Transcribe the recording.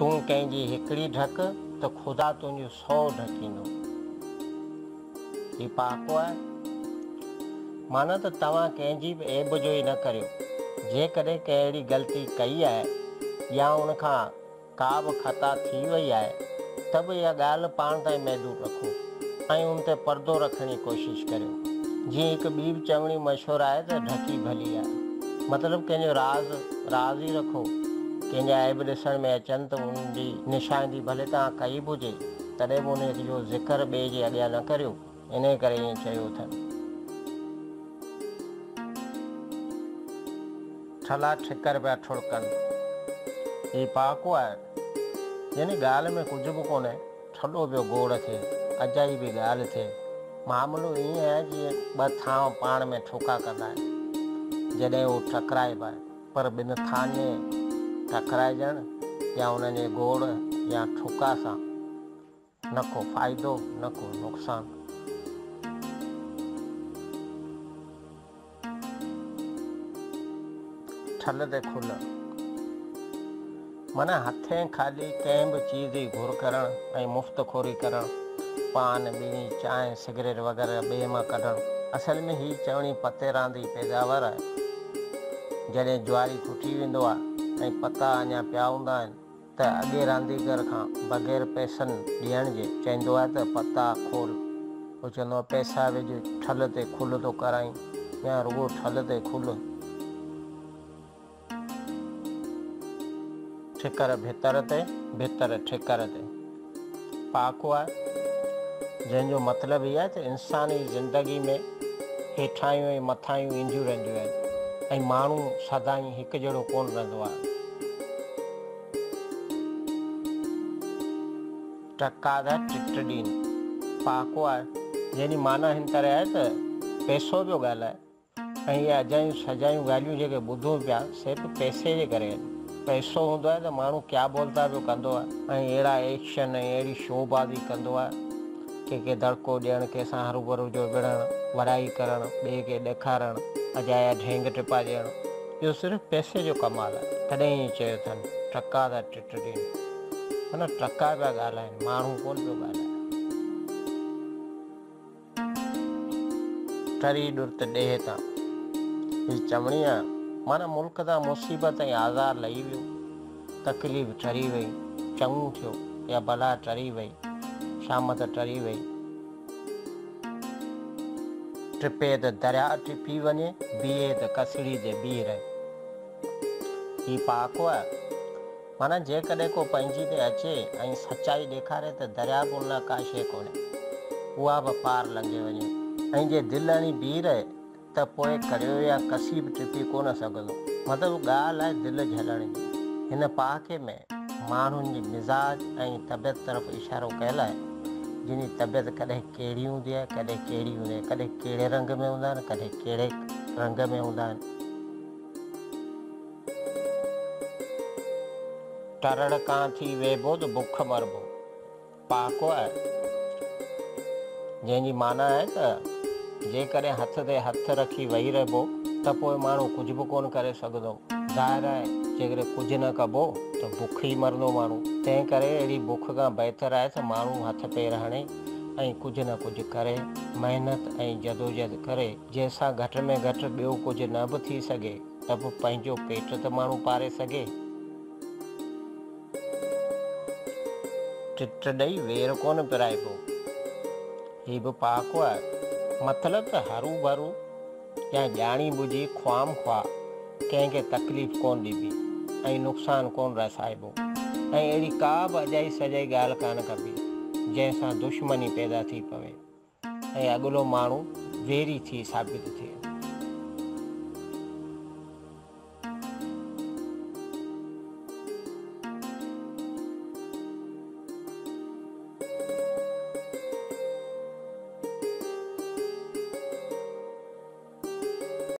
تون ڪنهن جي هڪڙي ڍڪ ته خدا تنهنجون سئو ڍڪيندو. هي پهاڪو آهي. معنيٰ ته توهان ڪنهن جي به عيب جوئي نه ڪريو. جيڪڏهن ڪنهن اهڙي غلطي ڪئي آهي يا ان کان ڪا به خطا ٿي وئي آهي ته به اها ڳالهه پاڻ تائين محدود رکو ۽ ان تي پردو رکڻ جي ڪوشش ڪريو. جيئن هڪ ٻي به چوڻي مشهور آهي ته ڍڪي ڀلي آهي. مطلب ڪنهن جو راز، راز ئي رکو. ڪنهن جا عيب ڏسڻ ۾ اچن ته ان جي نشاندهي ڀلي توهان ڪئي به هجي تڏهن به ان جو ذڪر ٻئي جي اڳيان نه ڪريو. انهيء ڪري ائين چيو اٿن. ٺلها ٺڪر پيا ٺڙڪن. هي پهاڪو آهي. يعني ڳالهه ۾ ڪجهه به ڪونهي، ٺلهو پيو گوڙ ٿئي، اجائي پئي ڳالهه ٿئي. معاملو ائين آهي جيئن ٻه ٿانء پاڻ ۾ ٺوڪا ڪندا آهن، جڏهن هو ٽڪرائبا آهن. پر ٻن ٿانئن جي ٽڪرائجڻ يا انهن جي گوڙ يا ٺوڪا سان نه ڪو فائدو نه ڪو نقصان. ٺل تي کل معنيٰ هٿين خالي ڪنهن به چيز جي گهر ڪرڻ ۽ مفت خوري ڪرڻ، پان، ٻيڙي، چانهه، سگريٽ وغيره ٻئي مان ڪڍڻ. اصل ۾ هي چوڻي پتي راند جي پيداوار آهي. جڏهن جواري کٽي ويندو آهي ۽ پتا اڃا پيا هوندا آهن ته اڳي رانديگر کان بغير پئسن ڏيڻ جي چئيندو آهي ته پتا کول. هو چوندو آهي پئسا وجهه ٺل تي کل ٿو ڪرائين يا رڳو ٺل تي کل. ٺڪر ڀتر تي، ڀتر ٺڪر تي. پهاڪو آهي، جنهن جو مطلب هي آهي ته انساني زندگي ۾ هيٺاهيون ۽ مٿاهيون اينديون رهنديون آهن ۽ ماڻهو سدائين هڪجهڙو ڪونه رهندو آهي. ٽڪا ته ٽٽ ڏين. پهاڪو آهي، جنهن جي معنيٰ هن طرح آهي ته پئسو پيو ڳالهائي ۽ اهي اجايون سجايون ڳالهيون جيڪي ٻڌون پيا سي به پئسي جي ڪري آهن. پئسو هوندو آهي ته ماڻهو ڪيا بولتا پيو ڪندو آهي ۽ اهڙا ايڪشن ۽ اهڙي شو بازي ڪندو آهي. ڪنهن کي دڙڪو ڏيڻ، ڪنهن سان هروڀرو جو وڙهڻ، وڏائي ڪرڻ، ٻئي کي ڏيکارڻ، اجايا ڍينگ ٽپا ڏيڻ، اهو صرف پئسي جو ڪمال آهي. تڏهن ائين چيو اٿن، ٽڪا ٿا ٽٽ ڏين. معنيٰ ٽڪا پيا ڳالهائين، ماڻهو ڪونه پيو ڳالهائي. ٽري ڏرت ڏيهه تان. هي چوڻي آ، معنيٰ ملڪ تان مصيبت ۽ آزار لهي ويو، تڪليف ٽري وئي، چڱو ٿيو يا بلا ٽري وئي، شامت ٽري وئي. ٽپي ته درياء ٽپي وڃي، بيهي ته ڪسڙي تي بيهي رهي. هي پهاڪو آ، معنيٰ جيڪڏهن ڪو پنهنجي تي اچي ۽ سچائي ڏيکاري ته درياء به ان لاء ڪا شيء ڪونهي، اها به پار لنگهي وڃي ۽ جي دل هڻي بيهي رهي ته پوء ڪڙيو يا ڪسي به ٽپي ڪونه سگهندو. مطلب ڳالهه آهي دل جهلڻ جي. هن پهاڪي ۾ ماڻهن جي مزاج ۽ طبيعت طرف اشارو ڪيل آهي، جن جي طبيعت ڪڏهن ڪهڙي هوندي آهي، ڪڏهن ڪهڙي هوندي آهي، ڪڏهن ڪهڙي رنگ ۾ هوندا آهن، ڪڏهن ڪهڙي رنگ ۾ هوندا آهن. ٽرڙ ڪان ٿي ويهبو ته بک مربو. پهاڪو آهي، جنهن جي معنيٰ آهي ته جيڪڏهن هٿ تي هٿ رکي ويهي رهبو ته پوء ماڻهو ڪجهه به ڪونه ڪري سگهندو. ظاهر آهي جيڪڏهن ڪجهه نه ڪبو ته بک ئي مرندو ماڻهو. تنهن ڪري اهڙي بک کان بهتر آهي ته ماڻهو هٿ پير هڻي ۽ ڪجهه نه ڪجهه ڪري، محنت ۽ جدوجهد ڪري، جنهن سان گهٽ ۾ گهٽ ٻيو ڪجهه نه به ٿي سگهي ته به پنهنجو پيٽ ته ماڻهو پاري سگهي. ٽٽ ڏئي وير ڪونه پرائبو. هي به پهاڪو آهي. مطلب ته هروڀرو يا ڄاڻي ٻجهي خوام خواه ڪنهن کي تڪليف ڪونه ڏبي ۽ نقصان ڪونه رسائبو ۽ اهڙي ڪا به اجائي سجائي ڳالهه ڪانه ڪبي جنهن سان دشمني پيدا ٿي پوي ۽ اڳلو ماڻهو ويري ٿي ثابت ٿئي.